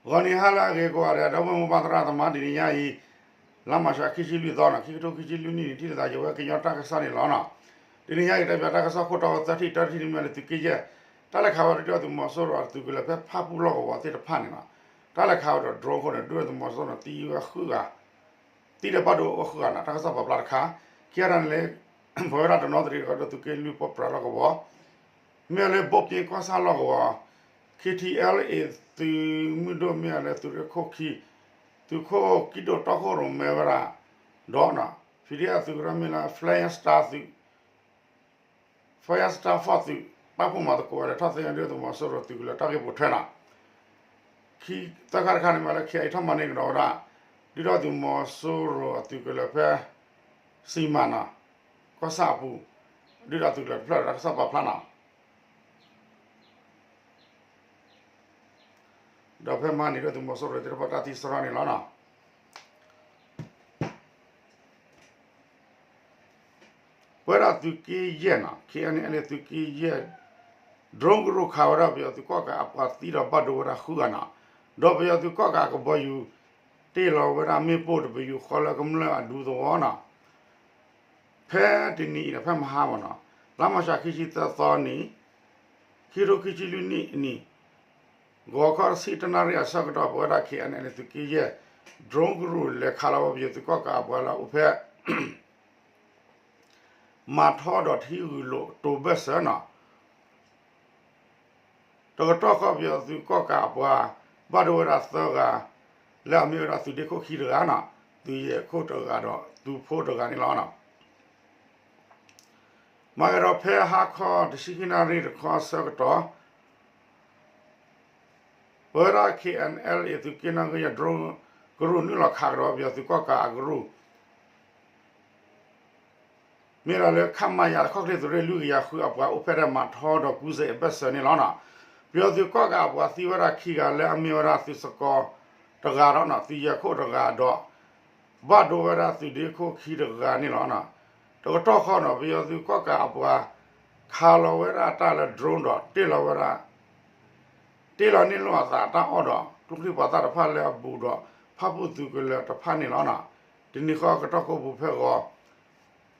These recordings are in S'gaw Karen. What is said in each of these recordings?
ဂီၤနံၤဟါလၢအဂ့ၤကိးဂၤဒဲး ဒီပုၢ်ဝဲၢ်မိၢ်ပၢ်သရၣ်သမါ တနံၤညါအံၤ လါမၢ်ၡး ခံဆံလွံၢ်သီနီၤ ခံကထိခံဆံလွံၢ်နံၣ်န့ၣ် ထံၣ်လိာ်သးယဝဲကညီတၢ်ကစီၣ်န့ၣ်လီၤနီၤ. တနံၤညါအံၤ တၢ်ပၠးတၢ်ကစီၣ်ခိၣ်တီဝဲသၢထံၣ် တၢထံၣ်တမံၤလၢသုးက့ယဲၢ် တၢ်လဲၤခးဝဲဒၣ်ဒုၣ်ဒါသုးမီၤစိရိၤအသုးကလၢၤဖဲဖၣ်ပူၣ်လီၢ်ကဝီၤသ့ၣ်တဖၣ်န့ၣ်နီၤ. တၢ်လဲၤခးဝဲဒီး drone အဃိန့ၣ် ဒုၣ်ဒါသုးမီၤစိရိၤန့ၣ် သံဝဲဃုဂၤ သံဒီးဘၣ်ဒိဝဲဃုဂၤနီၤ တၢ်ကစီၣ်ပာ်ဖျါတခါ. ခံဂၤန့ၣ်လၢ ပဝဲဒၣ်တနီသရံၣ်ဒီးသုးက့လွံၢ်ပှဲၤပြးလီၢ်ကဝီၤ မ့ၢ်လၢဘိၣ်ပၠ့ကီၢ်ဆၣ်လီၢ်ကဝီၤ K T L A သုးမုၢ်ဒိၣ်မ့ၢ်လၢသုးရ့ၣ်ခိၣ်ခံ သုးခိၣ်ကံၣ်ဒိၣ်တီခိၣ်ရိၣ်မဲဝဲဒၣ် ဒီးနီၤ ဖံးဒ့ၣ်အသုးကရၢမ့ၢ်လၢ Flying Star သုး Flying Star Force သုး ပာ်ဖှိၣ်မၤသကိးဝဲလၢထီၣ်သ့ၣ်ညါဒုၣ်ဒါသုးမီၤစိရိၤသုးကလၢၤတၢ်ဂ့ၢ်ပိာ်ထွဲနီၤ. ခံ သၢခါတခါန့ၣ်မ့ၢ်လၢ ခ့အံ ထီၣ်မၤန့ၢ်ကဒီးဝဲဒၣ် ဒုၣ်ဒါသုးမီၤစိရိၤအသုးကလၢၤဖဲ စံမၤနီၤ ကီၢ်ဆၣ်အပူၤ ဒုၣ်ဒါသုးကလၢၤတဖျၢၣ်ဒီးတၢ်ကစီၣ်ပာ်ဖျါနီၤ. ဒီးဖဲမဟါန့ၣ် ဒုၣ်ဒါသုးမီၤစိရိၤသ့ၣ်တဖၣ်တၢ်သံစရီန့ၣ်လီၤနီၤ. ပဝဲဒၣ်သုးက့ယဲၢ်နီၤ K N L A သုးက့ယဲၢ် drone ကရူၢ်ခးဝဲဒၣ်ပယီၤသုးကီၣ်ကးအပှၤသံဒီးဘၣ်ဒိဝဲဒၣ်ဃုဂၤနီၤ. ဒီးပယီၤသုးကီၣ်ကးအကဘီယူၤ တ့ၢ်လီၤဝဲဒၣ်မ့ၣ်ပိၢ်တပယူာ်ဃီလၢကမျၢၢ်အဒူသဝီနီၤ. ဖဲတနံၤအံၤဒီးဖဲမဟါမ့ၢ်နီၤ လါမၢ်ၡး ခံဆံသၢသီနံၤ ခံကထိခံဆံလွံၢ်နံၣ်အနံၤ ဂီၤခီတဆံတၢနၣ်ရံၣ်အဆၢကတီၢ် ပဝဲဒၣ် K N L A သုးက့ယဲၢ် drone ကရူၢ်လဲၤခးလီၤဝဲပယီၤသုးကီၣ်ကးအပှၤလၢအအိၣ်ဖဲ မၤထီဒီးထံဂုာ်လိာ်တိၤဘၢၣ်စၢၤနီၤ. တကတီၢ်ဃီပယီၤသုးကီၣ်ကးအပှၤ ဘၣ်ဒိဝဲဒၣ်သၢဂၤ လၢအမ့ၢ်ဝဲဒၣ်သုးဒ့ခိၣ်ခံတဂၤနီၤ, သုးယဲၢ်ခိၣ်တဂၤဒီးသုးဖိတဂၤန့ၣ်လီၤ. မၤကဒီးဖဲဟါခီတဆံခံနၣ်ရံၣ်တခီအဆၢကတီၢ် ပဝဲဒၣ် K N L A သုးက့နီၣ်ဂံၢ်ယဲၢ် drone ကရူၢ်နုာ်လီၤခးကဒီးပယီၤသုးကီၣ်ကးအကရူၢ် မ့ၢ်ဒၣ်လၢ ခမရ ခီၣ်ချ့သုးရ့ၣ်လွံၢ်ကယၤဃု အပှၤအိၣ်ဖျဲၣ်ထဲမၤထီဒီးကူစ့အဘၢၣ်စၢၤန့ၣ်လီၤ. ပယီၤသုးကီၣ်ကးအပှၤသံဝဲဒၣ်ခံဂၤလၢအမ့ၢ်ဝဲဒၣ်သုးစကီၤတဂၤဒီး သုးယဲၢ်ခိၣ်တဂၤဒီး ဘၣ်ဒိဝဲဒၣ်သုးဒ့ခိၣ်ခံတဂၤန့ၣ်လီၤ. တကတီၢ်ဃီဒီး ပယီၤသုးကီၣ်ကးအပှၤ ခးလီၤဝဲဒၣ်တၢ်လၢ drone ဒီးတ့ၢ်လီၤဝဲဒၣ် တ့ၢ်လီၤန့ၢ်လိာ်အသးတၢ်အီၣ်ဒီး ကျိချံမျိာ်သၣ်တဖၣ်လၢအဘူးဒီး ဖၣ်ပူၣ်သုးကလၢၤတဖၣ်န့ၣ်လီၤ. တနံၤဃီကတီၢ်ကိးပူၤဖဲဂီၤ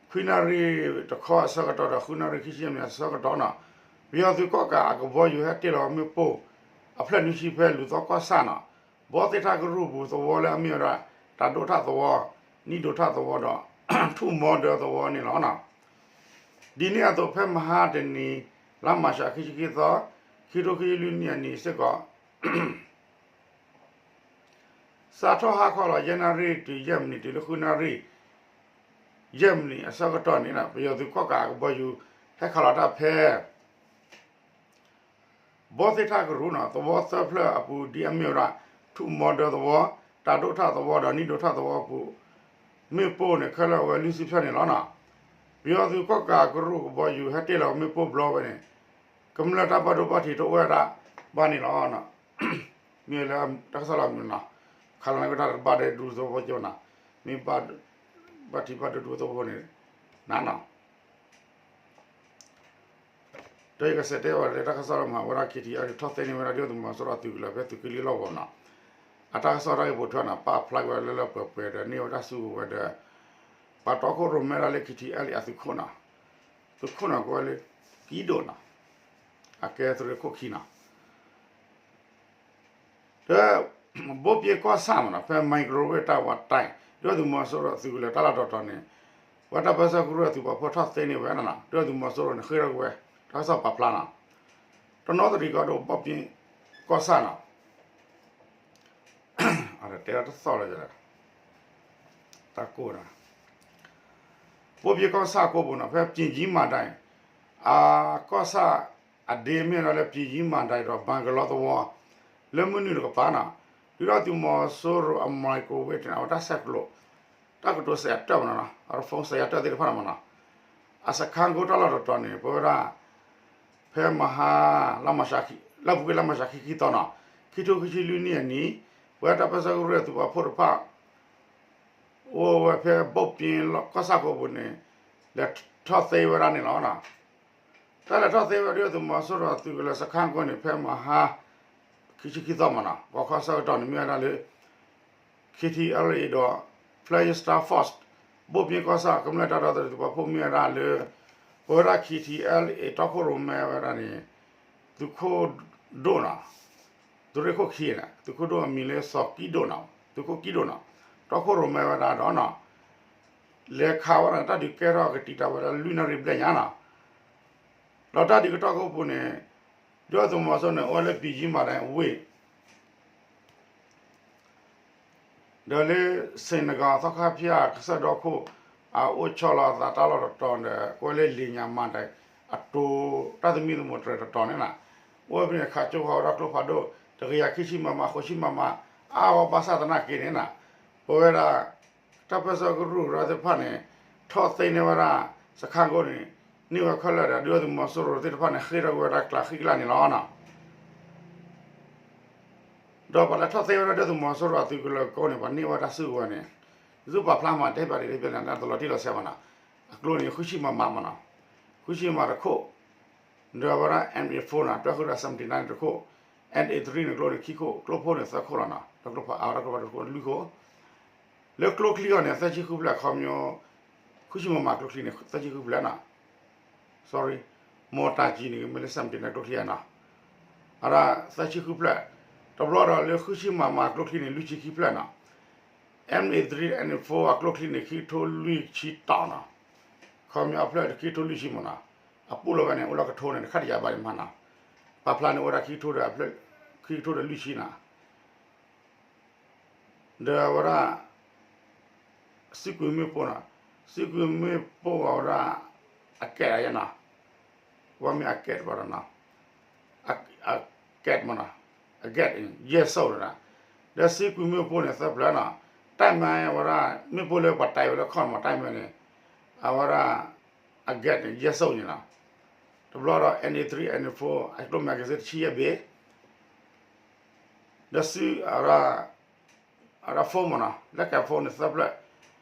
ခွံနၣ်ရံၣ်တခီအဆၢကတီၢ်ဒီး ဃုနၣ်ရံၣ်ခံဆံမံးနံးအဆၢကတီၢ်နီၤ, ပယီၤသုးကီၣ်ကးအကဘီယူၤဟဲတ့ၢ်လီၤမ့ၣ်ပိၢ် အဖျၢၣ်နွံဆံဖဲလူၤသီကီၢ်ဆၣ်နီၤ, ဘီသ့ၣ်ထၣ်ကရူၢ်ပူၤသဝီလၢအမ့ၢ်ဝဲဒၣ် တၢ်ဒိၣ်ထၣ်သဝီ, နံၣ်ဒိၣ်ထၣ်သဝီဒီး ထူၣ်မီဒၢသဝီန့ၣ်လီၤ. ဒ်န့ၣ်အသိးဖဲမဟါတနံၤ လါမၢ်ၡး ခံဆံခံသီ ခံကထိခံဆံလွံၢ်နံၣ်အနံၤစ့ၢ်ကီး စးထီၣ်ဟါခီလီၤ ယဲၢ်နၣ်ရံၣ်တုၤယဲၢ်မံးနံးတုၤလၢဃုနၣ်ရံၣ် ယဲၢ်မံးနံးအဆၢကတီၢ်န့ၣ် ပယီၤသုးကီၣ်ကးအကဘီယူၤ ဟဲခးလီၤတၢ်ဖဲ ဘီသ့ၣ်ထၣ်ကရူၢ်နီၤ သဝီသၢဖျၢၣ်အပူၤ ဒ်အမ့ၢ်ဝဲဒၣ် ထူၣ်မီဒၢသဝီ, တၢ်ဒိၣ်ထၣ်သဝီဒီးနံၣ်ဒိၣ်ထၣ်သဝီအပူၤ မ့ၣ်ပိၢ်န့ၣ် ခဲလၢာ်ဝဲလွံၢ်ဆံဖျၢၣ်န့ၣ်လီၤ. ပယီၤသုးကီၣ်ကးကရူၢ်ကဘီယူၤ ဟဲတ့ၢ်လီၤမ့ၣ်ပိၢ်ဘျီဝဲန့ၣ် ကမျၢၢ်တၢ်ဘၣ်ဒိဘၣ်ထံးတအိၣ်ဝဲဒၣ်ဘၣ်န့ၣ်လီၤ. မ့ၢ်လၢတၢ်ကစီၣ်လီၤမုၢ်နီၤ ခးလီၤန့ၢ်ဝဲဒၣ်တဘၣ်ဒဲဒူသဝီကၠိနီၤ မ့ၢ်ဘၣ်ထံးဘၣ်ဒိဒူသဝီန့ၣ် နၤနီၤ ဒီးယကစံးတဲဘၣ်လၢတၢ်ကစီၣ်လီၤမုၢ် အဝဲဒၣ် ခံထံၣ်အါ ထီၣ်သ့န့ၢ်ဝဲဒၣ်ဒုၣ်ဒါသုးမီၤစိရိၤအသုးကလၢၤဖဲသုးက့လွံၢ်လီၢ်ကဝီၤနီၤ, အတၢ်ကစီၣ်တၢ်ဂ့ၢ်ပိာ်ထွဲနီၤ ပာ်ဖျါက့ၤဝဲလၢလၢပှဲၤပှဲၤဒီးန့ၢ်ဝဲဒၣ်ဆူဝဲဒီး ပှၤတီခိၣ်ရိၣ်မဲဒၣ်လၢ ခံထံၣ်အါလံ အသုးခိၣ်နီၤ, သုးခိၣ်နီၤကိးဝဲလၢ ကံဒိၣ်နီၤ, အကဲသုးရ့ၣ်ခိၣ်ခံနီၤ ဒီး ဘိၣ်ပၠ့ကီၢ်ဆၣ်မ့ၢ်နီၤ ဖဲ microwave တၢ်ဝးတၢ် ဒုၣ်ဒါသုးမီၤစိရိၤအသုးကလၢၤတၢ်လီၢ်တတီၤန့ၣ် ပဝဲတၢ်ပၢဆှၢကရူၢ်အသုးပာ်ဖှိၣ်ထီၣ်သ့န့ၢ်ဝဲနီၤ ဒုၣ်ဒါသုးမီၤစိရိၤန့ၣ် ဃ့ထီၣ်က့ၤဝဲ တၢ်ကစီၣ်ပာ်ဖျါနီၤ တနီသရံၣ်ကီၢ်ဒိၣ် ဘိၣ်ပၠ့ကီၢ်ဆၣ်နီၤ တဲတသီၣ်လၢ တၢ်ကိၢ်ဒီး ဘိၣ်ပၠ့ကီၢ်ဆၣ်ကိးပူၤနီၤ ဖဲပၠ့ကၠံမၤဒဲး အကီၢ်ဆၣ်အဒ့မ့ၢ်ဒၣ်လၢပၠ့ကၠံမၤဒဲးဒီး ဘၣ်ကလီသဝီ လၢမုၢ်နုာ်တကပၤနီၤ ဒုၣ်ဒါသုးမီၤစိရိၤအ microwave န့ၣ် အဝဲတၢ်ဆဲးကျိး တၢ်ကတိၤစဲးအတၢၢ်မ့ၢ်နီၤ အ phone စဲးအတၢၢ်သ့ၣ်တဖၣ်န့ၣ်မ့ၢ်နီၤ အစခန်းကုန်းတၢ်လီၢ်တတီၤန့ၣ် ပဝဲဒၣ် ဖဲမဟါ လါမၢ်ၡး လၢပူၤကွံာ်လါမၢ်ၡးခံဆံခံသီနီၤ ခံကထိခံဆံလွံၢ်နံၣ်အနံၤ ပဝဲတၢ်ပၢဆှၢကရူၢ်အသုးပာ်ဖှိၣ်တဖၣ် အိၣ်ဝဲဖဲဘိၣ်ပၠ့ကီၢ်ဆၣ်ကိးပူၤန့ၣ် လဲၤထီၣ်သ့ဝဲဒၣ်န့ၣ်လီၤ. တၢ်လဲၤထီၣ်သ့ဝဲဒၣ်ဒုၣ်ဒါသုးမီၤစိရိၤအသုးကလၢၤစခန်းကုန်းန့ၣ် ဖဲမဟါ ခံ ခံဆံခံသီမးနီၤ ဂီၤခီဆၢကတီၢ်န့ၣ် မ့ၢ်ဝဲဒၣ်လၢ K T L A ဒီး Flying Star Force ဘိၣ်မ့ၣ်ကီၢ်ဆၣ် ကမျၢၢ်တၢ်ဒီသဒၢသုးပာ်ဖှိၣ်မ့ၢ်ဝဲဒၣ်လၢ ပဝဲဒၣ် K T L A တီခိၣ်ရိၣ်မဲဝဲဒၣ်န့ၣ် သုးခိၣ်ဒိၣ်နီၤ သုးရ့ၣ်ခိၣ်ခံန့ၣ် သုးခိၣ်ဒိၣ်အမံၤလၢစီၤကံဒိၣ်နီၤ သုးခိၣ်ကံဒိၣ်နီၤ တီခိၣ်ရိၣ်မဲဝဲဒၣ်ဒီးနီၤ လဲၤခးဝဲဒၣ်တၢ်ဒုးကဲထီၣ်ကတံာ်တာ်ဝဲဒၣ်လွံၢ်နၣ်ရံၣ်ဘျဲၣ်ညါနီၤ ဒီးတၢ်ဒုးကတီၢ်ခိၣ်ပူၤန့ၣ် ဒုၣ်ဒါသုးမီၤစိရိၤန့ၣ် အိၣ်ဝဲလၢပံၤယံမၤဒဲဝ့ၢ် ဒီးလၢ Senegal သီခါဖၠၣ်ကစၢၢ်ဒီခိၣ် အအိၣ်ဆီလီၤအသးတၢ်လီၢ်တတီၤဒီး ကွဲလၢလံာ်ညါမၤဒဲ အတိၤတၢ်သမံသမိးတြဲၤတတီၤန့ၣ်နီၤ အိၣ်ဝဲဖဲန့ၣ် ခးကၠိဃီၤဝဲဒၣ်ကျိဖးဒိၣ် တကယၤခံဆံမမ ဃိးဆံမမ အါဂီၢ်ဘၣ်ဆၣ်သနာ်က့န့ၣ်နီၤ ပဝဲဒၣ် တၢ်ပၢၢ်ဆၢကရူၢ်ကရၢသ့ၣ်တဖၣ်န့ၣ် ထီၣ်သ့န့ၢ်ဝဲဒၣ် စခါကိန့ၣ် န့ၢ်ဝဲခဲလၢာ်ဒီး ဒုၣ်ဒါသုးမီၤစိရိၤသ့ၣ်တဖၣ်န့ၣ် ဃ့ၢ်ထီၣ်ကွံာ်ဝဲဒၣ်ကျးဃံကျးန့ၣ်လီၤနီၤ ဒီးပှၤလဲၤထီၣ်သ့ဝဲဒၣ်ဒုၣ်ဒါသုးမီၤစိရိၤအသုးကလၢၤကိးန့ၣ် ပှၤန့ၢ်ဝဲဒၣ်စုကဝဲၤန့ၣ် ယုၢ်ပာ်ဖျါမးတဲဘၣ်ဒ်တဖျၢၣ်န့ၣ် တလီၤတံၢ်လီၤဆဲးမးနီၤ အကျိန့ၣ် ဃုဆံမမမးနီၤ ဃုဆံမမတခိၣ် ဒီးအဝဲဒၣ် M A four နီၤ တွဲဃုာ်ဒီး seventy nine တခိၣ် M A three န့ၣ်ကျိန့ၣ်ခံခိၣ် ကျိဖိန့ၣ်သၢခိၣ်လီၤနီၤ ဒီးကျိဖးအါဝဲဒၣ်ကျိဖးဒိၣ်တခိၣ်လွံၢ်ခိၣ် လၢကျိချံအီၤန့ၣ် သၢဆံဃုဖျၢၣ် ခီပညီ ဃုဆံမမကျိချံန့ၣ် သၢဆံဃုဖျၢၣ်နီၤ sorry မီၤတၢ်ကံန့ၣ် မ့ၢ်လၢ seventy nine ကျိချံဧါနီၤ အဝဲဒၣ်သၢဆံဃုဖျၢၣ် တဘျီဒီးလၢဃုဆံမမကျိချံန့ၣ် လွံၢ်ဆံခံဖျၢၣ်နီၤ M A three M A four အကျိချံန့ၣ် ခံကထိလွံၢ်ဆံတီၤနီၤ ခီပညီအဖျၢၣ်ခံကထိလွံၢ်ဆံမနီၤ အပူၤလီၤဝဲန့ၣ် အိၣ်လၢကထိန့ၣ် တခါတယၤဘၣ်ဒံးမးနီၤ ပာ်ဖျါန့ၣ်အိၣ်ဝဲဒၣ်ခံကထိဒီး ခံကထိဒီးလွံၢ်ဆံနီၤ ဒီးအဝဲဒၣ် စုကွံာ်မ့ၣ်ပိၢ်နီၤ စုကွံာ်မ့ၣ်ပိၢ်အဝဲဒၣ် အကဲးအယဲနီၤ ဝဲမ့ၢ်အကဲးတဘျီဒီးနီၤ အကဲးမနီၤ အကဲး ယဲၢ်စိၣ်နီၤ ဒီးစုကွံာ်မ့ၣ်ပိၢ်န့ၣ်သၢဖျၢၣ်နီၤ တၢ်မၤဝဲဒၣ် မ့ၣ်ပိၢ်လၢပှၤတဲဝဲလၢခီၣ်မးတၢ်မၤန့ၣ် အဝဲဒၣ် အကဲးန့ၣ် ယဲၢ်စိၣ်န့ၣ်နီၤ တဘျီဒီး N A three N A four အကျိ magazine တဆံယဲၢ်ဘ့ၣ် ဒီးစု အဝဲဒၣ် phone မနီၤ လၢကဲ phone န့ၣ်သၢဖျၢၣ်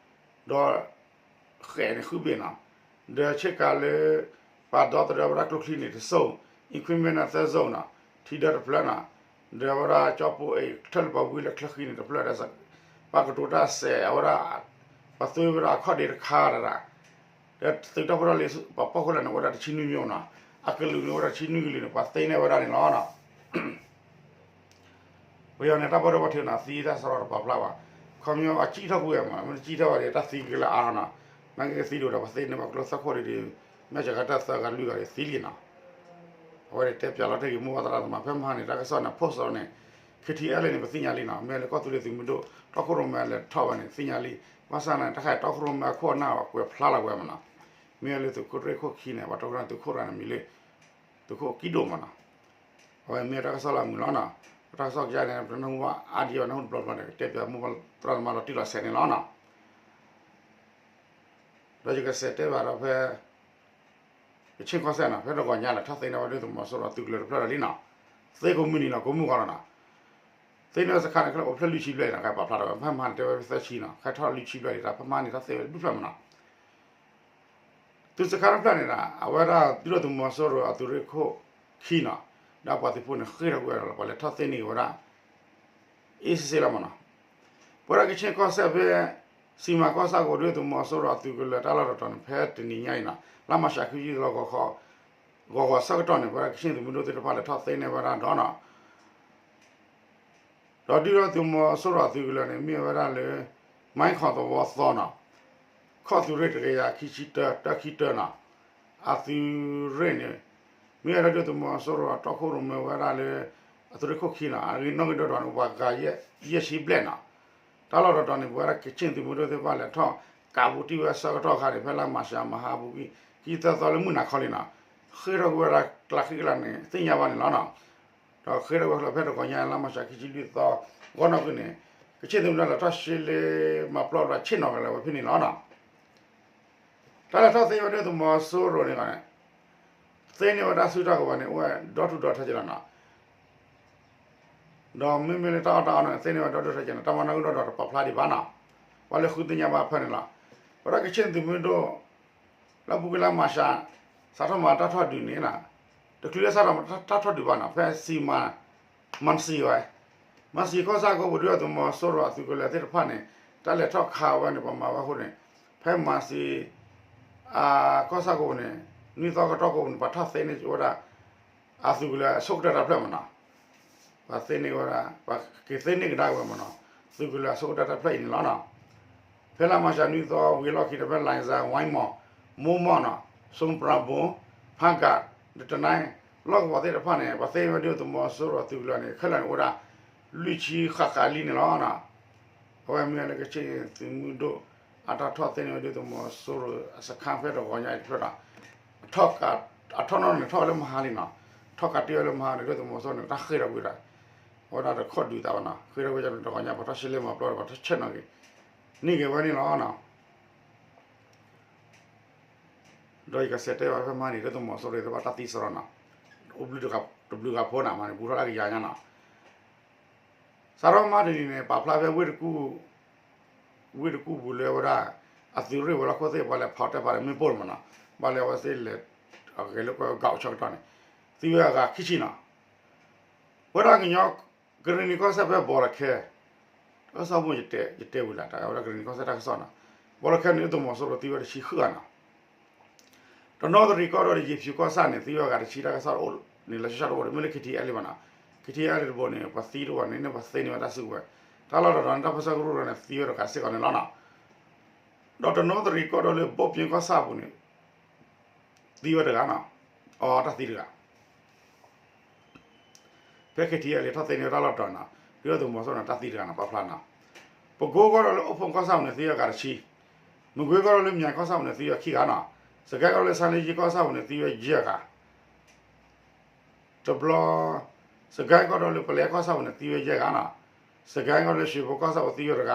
ဒီး ဃဲးန့ၣ်ဃုဘ့ၣ်နီၤ ဒီးဆ့ကၤလၢ ပှၤဒီသဒၢဝဲဒၣ်ကျိချံန့ၣ်တစိၣ် equipment န့ၣ်သၢစိၣ်နီၤ ထံဒၢတဖျၢၣ်နီၤ ဒီးအဝဲဒၣ်ကၠီပိအံၤ ထၢၣ်လၢပှၤဝံလၢချၢဃံန့ၣ်တဖျၢၣ်ဒီး ပှၤကတိၤတၢ်စဲး အဝဲဒၣ် ပှၤသွ့ဝဲဒၣ်အခီၣ်ဒ့တခါဒီး ဒီးသုးတၢ်ဖိတၢ်လံၤ ပှၤပီၣ်ဃိလၢန့ၣ် အိၣ်ဝဲဒၣ်တဆံနွံမံၤနီၤ အကလုာ်န့ၣ်အိၣ်ဝဲဒၣ်တဆံနွံကလုာ်န့ၣ် ပှၤသ့န့ၢ်ဝဲဒၣ်န့ၣ်လီၤနီၤ ပယီၤန့ၣ် တၢ်ဘၣ်ဒိဘၣ်ထံးနီၤ သံတၢ်စရီတပာ်ဖျါဘၣ် ခီပညီအစံၣ်ထီၣ်ကွံာ်မး မ့ၢ်တစံၣ်ထီၣ်ဘၣ်ဒီး တၢ်သံကလၢအါနီၤ မ့ၢ်ကသံဒိၣ်ဒီး ပှၤသ့န့ၢ်ဘၣ်ကျိသၢခိၣ်ဒံးဒံး မ့ၢ်စှၤကတၢၢ်သၢဂၤလွံၢ်ဂၤဒီးသံလံနီၤ အဝဲန့ၣ်တဲပၠးလီၤတ့ၢ်က့ၤမိၢ်ပှၢ်သရၣ်သမါ ဖဲမဟါန့ၣ် တၢ်ကစီၣ်န့ၣ် post န့ၣ် K T L A န့ၣ် ပသ့ၣ်ညါလံနီၤ မ့ၢ်လၢကီၢ်သူလ့ၤသုးမုၢ်ဒိၣ် တီခိၣ်ရိၣ်မဲလဲၤထီၣ်ဝဲန့ၣ် သ့ၣ်ညါလံ ဘၣ်ဆၣ်န့ၣ် တၢ်ခါအံၤတီခိၣ်ရိၣ်မဲအခိၣ်အနၢ်အကွဲးဖျါလီၤဝဲမးနီၤ မ့ၢ်လၢသုးခိၣ်ရ့ၣ်ခိၣ်ခံန့ၣ် ပှၤတီခိၣ်ရိၣ်မဲသုးခိၣ်တဂၤန့ၣ်မံၤလၢ သုးခိၣ်ကံဒိၣ်မးနီၤ အဝဲမ့ၢ်တၢ်ကစီၣ်လၢအမုာ်လီၤနီၤ တၢ်ကစီၣ်ကယါန့ၣ် ပတနၢ်ဟူဘၣ်အါဒံအီၤနၢ်ဟူတဘျီဘျီန့ၣ် ကတဲပၠးမိၢ်ပှၢ်သရၣ်သမါလီၤတံၢ်လီၤဆဲးန့ၣ်လီၤနီၤ ဒီးယကစးတဲဘၣ်ဒီးဖဲ ကဆ့ၣ်ကီၢ်စဲၣ်နီၤ ဖဲတဂီၤညါလၢထီၣ်သ့န့ၢ်ဝဲဒၣ်သုးမီၤစိရိၤအသုးကလၢၤတဖျၢၣ်လီၤလံနီၤ သ့ကိးမုၢ်နံၤလီၤ ကိးမုၢ်ဂီၤလီၤနီၤ သ့န့ၢ်ဝဲစခါန့ၣ် ခဲလၢာ်အိၣ်ဖျဲၣ်လွံၢ်ဆံဘျဲၣ်နီၤ ကပာ်ဖျါထီၣ်ဝဲ ဖဲမဟါန့ၣ် တဲဝဲသၢဆံနီၤ ခဲထီၣ်လွံၢ်ဆံဘျဲၣ်ဒံး တၢ်ဖဲမဟါန့ၣ် တၢ်သ့ဝဲဒၣ်ဒူၣ်ဖျၢၣ်မးနီၤ သုးစခါတဖျၢၣ်န့ၣ်ဒီး အဝဲဒၣ်ဒုၣ်ဒါသုးမီၤစိရိၤအသုးရ့ၣ်ခိၣ်ခံနီၤ ဒီးပှၤသုးဖိန့ၣ်ဃ့ၢ်ထီၣ်ကွံာ်ဒီး ပှၤလဲၤထီၣ်သ့န့ၢ်က့ၤဝဲဒၣ် အ့စ့စ့လီၤမးနီၤ ပဝဲဒၣ်ကဆ့ၣ်ကီၢ်စဲၣ်ဖဲ စံမၤကီၢ်ဆၣ်ကအိၣ်ဒုၣ်ဒါသုးမီၤစိရိၤအသုးကလၢၤတၢ်လီၢ်တတီၤန့ၣ် ဖဲတနံၤညါအံၤနီၤ လါမၤရှးခံဆံလီၤ ဂီၤဂီၤဆၢကတီၢ်န့ၣ် ပဝဲဒၣ်ကဆ့ၣ်သုးမုၢ်ဒိၣ်သ့ၣ်တဖၣ်လဲၤထီၣ်သ့န့ၢ်ဝဲဒၣ်ဒီးနီၤ ဒီးဒုၣ်ဒါသုးမီၤစိရိၤအသုးကလၢၤန့ၣ် မ့ၢ်ဝဲဒၣ်လၢ မိုင်းခေါင်သဝီသီနီၤ ခီၣ်သုးရ့ၣ်တကယၤခံဆံတၢ တၢခံတၢနီၤ အသုးရ့ၣ်န့ၣ် မ့ၢ်ဝဲဒၣ်ဒုၣ်ဒါသုးမီၤစိရိၤအတီခိၣ်ရိၣ်မဲဝဲဒၣ်လၢ အသုးရ့ၣ်ခိၣ်ခံနီၤ အဂ့ၢ်နီၣ်ဂံၢ်ဒွးဒွးန့ၣ် ပှၤဂၤယဲၢ်ဆံဘျဲၣ်နီၤ တၢ်လီၢ်တတီၤန့ၣ် ပဝဲဒၣ်ကဆ့ၣ်သုးမုၢ်ဒိၣ်သ့ၣ်တဖၣ်လဲၤထီၣ်ကးဘူးတံၢ်ဝဲဆၢကတီၢ်ခါန့ၣ် ဖဲလါမၤရှးမဟါပူၤကွံာ် ခံသၢသီလၢမုၢ်နၤခီလံနီၤ ဃ့ၢ်ထီၣ်ကွံာ်ဝဲဒၣ်ကျးဃံကျးန့ၣ် သ့ၣ်ညါဘၣ်န့ၣ်လီၤနီၤ ဒီးဃ့ၢ်ထီၣ်ကွံာ်ဖဲတဂီၤညါလါမၤရှးခံဆံလွံၢ်သီ ဂီၢ်နီၢ်ကွံာ်န့ၣ် ကဆ့ၣ်သုးမုၢ်ဒိၣ်လဲၤထီၣ်ရှဲလ့မၤပျီဒီးဆ့ၣ်နီၤကလဲာ်ဝဲဖဲန့ၣ်လီၤနီၤ တၢ်လဲၤထီၣ်သ့ဝဲဒၣ်သုးမီၤစိရိၤန့ၣ် သ့န့ၢ်ဝဲဒၣ်စုတၢ်ကဝီၤန့ၣ် အိၣ်ဝဲဒီဒူၣ်ဒီထၢက့လီၤနီၤ ဒီးမ့မ့ၢ်လၢတၢ်အီၣ်တၢ်အီန့ၣ် သ့န့ၢ်ဝဲဒီဒူၣ်ဒီထၢက့နီၤ တၢ်မၤနီၣ်ဂံၢ်ဒီဒူၣ်ဒီးတပာ်ဖျါဒံးဘၣ်နီၤ ပှၤလၢဃုသ့ၣ်ညါဘၣ်ဖဲန့ၣ်လီၤ ဝဲဒၣ်ကဆ့ၣ်သုးမုၢ်ဒိၣ် လၢပူၤကွံာ်လါမၤရှး စးထီၣ်မၤတၢ်ထီၣ်ဒုးန့ၣ် တချုးလၢစးထီၣ်မၤတၢ်ထီၣ်ဒုးဘၣ်နီၤ ဖဲစံမၤ မၤစံဝဲ, မၤစံကီၢ်ဆၣ်ကိးပူၤ ဒုၣ်ဒါသုးမီၤစိရိၤအသုးကလၢၤသ့ၣ်တဖၣ်န့ၣ် တၢ်လဲၤထီၣ်ခးဝဲန့ၣ် ပမၤဝဲအဃိန့ၣ် ဖဲမၤစံ ကီၢ်ဆၣ်ကိးပူၤန့ၣ် နွံသီကတီၢ်ကိးပူၤန့ၣ် ပှၤထီၣ်သ့န့ၢ်ဝဲဒၣ် အသုးကလၢၤအဆိကတၢၢ်တၢ်ဖျၢၣ်မနီၤ, ပှၤသ့န့ၢ်ဝဲဒၣ် ပှၤက့ၤသ့န့ၢ်ကဒါဝဲမနီၤ, သုးကလၢၤအဆိကတၢၢ်တၢ်ဖျၢၣ်အံၤန့ၣ်လီၤနီၤ. ဖဲလါမၢ်ၡးနွံသီဝံၤအလီၢ်ခံဒီး ဖဲလၢ်စၢ် ဝါမီၢ် မိၢ်မီၢ်နီၤ, စိပြၢဘိ ဖးကး ဒီးတနံၤ လီၢ်ကဝီၤသ့ၣ်တဖၣ်န့ၣ် ပှၤသ့န့ၢ်ဝဲဒုၣ်ဒါသုးမီၤစိရိၤအသုးကလၢၤန့ၣ် ခဲလၢာ်န့ၣ်အိၣ်ဝဲဒၣ် လွံၢ်ဆံဃၣ်ဃၣ်လံန့ၣ်လီၤ. အဝဲမ့ၢ်ဝဲလၢကချ့ၣ်သုးမုၢ်ဒိၣ် အတၢ်ထီၣ်သ့န့ၢ်ဝဲဒုၣ်ဒါသုးမီၤစိရိၤအစခါဖဲတဂီၤညါအံၤတဖျၢၣ်ဒီး အထီၣ်နီၢ်န့ၣ်ထီၣ်ဝဲလၢမဟါလံနီၤ, ထီၣ်ကးတ့ၢ်ဝဲလၢမဟါန့ၣ် ဒုၣ်ဒါသုးမီၤစိရိၤန့ၣ် တၢ်ဃ့ၢ်ထီၣ်ကွံာ်ဒီး အဝဲဒၣ်တခီၣ်ဒုးသးဘၣ်နီၤ, ဃ့ၢ်ထီၣ်ကွံာ်ဒီးတဂီၤညါ ပှၤထီၣ်ရှဲလဲမၤပျီဒီး ပှၤထီၣ်ဆဲးနီၤက့ၤ န့ၢ်က့ၤဝဲန့ၣ်လီၤနီၤ. ဒီးယကဆဲးတဲဘၣ်ဖဲမဟါန့ၣ် ဒုၣ်ဒါသုးမီၤစိရိၤသ့ၣ်တဖၣ်တၢ်သံစရီနီၤ, အိၣ်ဘျုးတဘျုးဂၤဖိနီၤ, မၤန့ၣ် ဘူးထီၣ်တၢ်ကယၤညါနီၤ. စးထီၣ်မဟါတနံၤန့ၣ် ပာ်ဖျါဖဲဝ့ၢ်တကူၣ် ဝ့ၢ်တကူၣ်ပူၤလၢဝဲဒၣ် အသုးရ့ၣ်ဝဲၤလီၢ်ခိၣ်သ့ၣ် ပှၤလဲၤဖီတဲာ်ဖီတဲာ်မ့ၣ်ပိၢ်န့ၣ်မနီၤ, ဘၣ်လၢအဝဲသ့ၣ်လဲၤ အဂဲၤလိာ်ကွဲဂၤအိၣ်ဆၢကတီၢ်န့ၣ် သံဝဲအဂၤခံဆံနီၤ. ဝဲဒၣ်ကညီ ကရ့ၣ်နံၤကီၢ်စဲၣ်ဖဲဘီလီၤခဲ တၢ်ကစီၣ်ဖိ ယတဲဝံၤလံ တၢ်ဝဲဒၣ်ကရ့ၣ်နံၤကီၢ်စဲၣ်တၢ်ကစီၣ်နီၤ, ဘီလီၤခဲန့ၣ် ဒုၣ်ဒါသုးမီၤစိရိၤသံဝဲတဆံဃုဂၤနီၤ. တနီသရံၣ်ကီၢ်ဒီး ယ့ၤဖၠူၤကီၢ်ဆၣ်န့ၣ် သံဝဲအဂၤတဆံ တၢ်ကစီၣ်အိၣ်န့ၣ် လၢဆၢဆၢတအိၣ်ဒီး မ့ၢ်လၢ ခံထံၣ်အဲလံမနီၤ, ခံထံၣ်အဲလံတဘိန့ၣ် ပှၤသံတအိၣ်ဘၣ်န့ၣ် န့ၣ်ပှၤသ့န့ၢ်ဝဲတၢ်စုကဝဲၤ, တၢ်လီၢ်တတီၤန့ၣ် တၢ်ပၢဆှၢကရူၢ်န့ၣ် သံဝဲတဂၤစ့ၢ်ကီးန့ၣ်လီၤနီၤ. ဒီးတနီသရံၣ်ကီၢ်ဒီးလၢ ဘိၣ်ပၠ့ကီၢ်ဆၣ်အပူၤန့ၣ် သံဝဲတဂၤနီၤ, အတၢ်သံတဂၤ ဖဲ ခံထံၣ်အဲလံ ထီၣ်သ့န့ၢ်ဝဲတၢ်လီၢ်တတီၤနီၤ, ဒုၣ်ဒါသုးမီၤစိရိၤန့ၣ် တၢ်သံတဂၤနီၤ ပာ်ဖျါနီၤ. ပကိကီၢ်ဒီးလၢအိၣ်ဖှိၣ်ကီၢ်ဆၣ်ပူၤန့ၣ် သံဝဲအဂၤတဆံ, မကွ့ကီၢ်ဒီးလၢ မၠဲၣ်ကီၢ်ဆၣ်ပူၤန့ၣ် သံဝဲခံဂၤနီၤ, စကဲကီၢ်ဒီးလၢ ဆါလ့ကၠံကီၢ်ဆၣ်ပူၤန့ၣ် သံဝဲယဲၢ်ဂၤ တဘျီ စကဲကီၢ်ဒီးလၢ ပလဲကီၢ်ဆၣ်ပူၤန့ၣ် သံဝဲယဲၢ်ဂၤနီၤ, စကဲကီၢ်ဒီးလၢ ရွှေဘိုကီၢ်ဆၣ်ပူၤသံဝဲတဂၤ,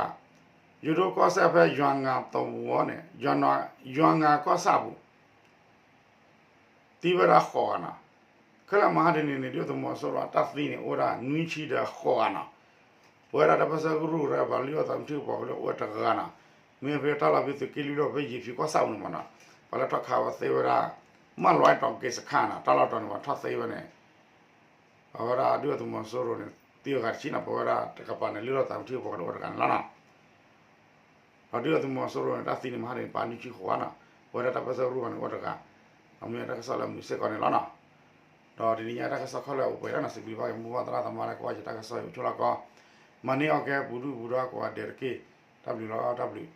ယိၤဒိၣ်ကီၢ်စဲၣ်ဖဲယွၤငၤသဝီန့ၣ် ယွၤငၤကီၢ်ဆၣ်ပူၤ သံဝဲဒၣ်ဃိးဂၤနီၤ. ခဲလၢာ်မဟါတနံၤန့ၣ် ဒုၣ်ဒါသုးမီၤစိရိၤအတၢ်သံန့ၣ် အိၣ်ဝဲဒၣ်နွံဆံဒီးဃိးဂၤနီၤ. ပဝဲဒၣ်တၢ်ပၢဆှၢကရူၢ်ရဲ ပှၤလုၢ်အီၣ်သးသမူထံကပီၤကလၢအိၣ်ဝဲတဂၤနီၤ. မ့ၢ်ဖဲတၢ်လီၢ်ဖဲသုးက့လွံၢ်ဒီးဖဲယ့ၤဖၠူၤကီၢ်ဆၣ်ပူၤန့ၣ်မနီၤ, ပှၤလၢထီၣ်ခးဝဲသ့ဝဲဒၣ် မၢ်လွဲတီၤက့ၤစခါနီၤ, တၢ်လီၢ်တတီၤန့ၣ် ပှၤထီၣ်သ့ဝဲန့ၣ် အဝဲဒၣ်ဒုၣ်ဒါသုးမီၤစိရိၤန့ၣ် သံဝဲဂၤတဆံနီၤ, ပဝဲဒၣ်တကပၤန့ၣ် လုၢ်အီၣ်သးသမူထံကပီၤကလၢအိၣ်တဂၤန့ၣ်လီၤနီၤ. ဒီးဒုၣ်ဒါသုးမီၤစိရိၤန့ၣ် တၢ်သံန့ၣ်မဟါန့ၣ် ပာ်နွံဆံဃိးဂၤနီၤ, ပဝဲဒၣ်တၢ်ပၢဆှၢကရူၢ်န့ၣ်အိၣ်တဂၤ, ဒီးမ့ၢ်တၢ်ကစီၣ်လၢအမုာ်စ့ၢ်ကီးန့ၣ်လီၤနီၤ. ဒီးတနံၤညါတၢ်ကစီၣ်ခဲလၢာ်အိၣ်ပှဲၤလီၤနီၤ, စံးဘျုးဘၣ်က့ၤမိၢ်ပၢ်သရၣ်သမါလၢကိးဂၤဒဲး တၢ်ကစီၣ်အံၤအိၣ်ဆိးလီၤကီး, မၤန့ၢ်အီၣ်ကဲပူၤဒုၣ်ပူၤဒါကိးဂၤဒဲးတက့ၢ်. တၢ်ဘျုးလီၤ, တၢ်ဘျုး.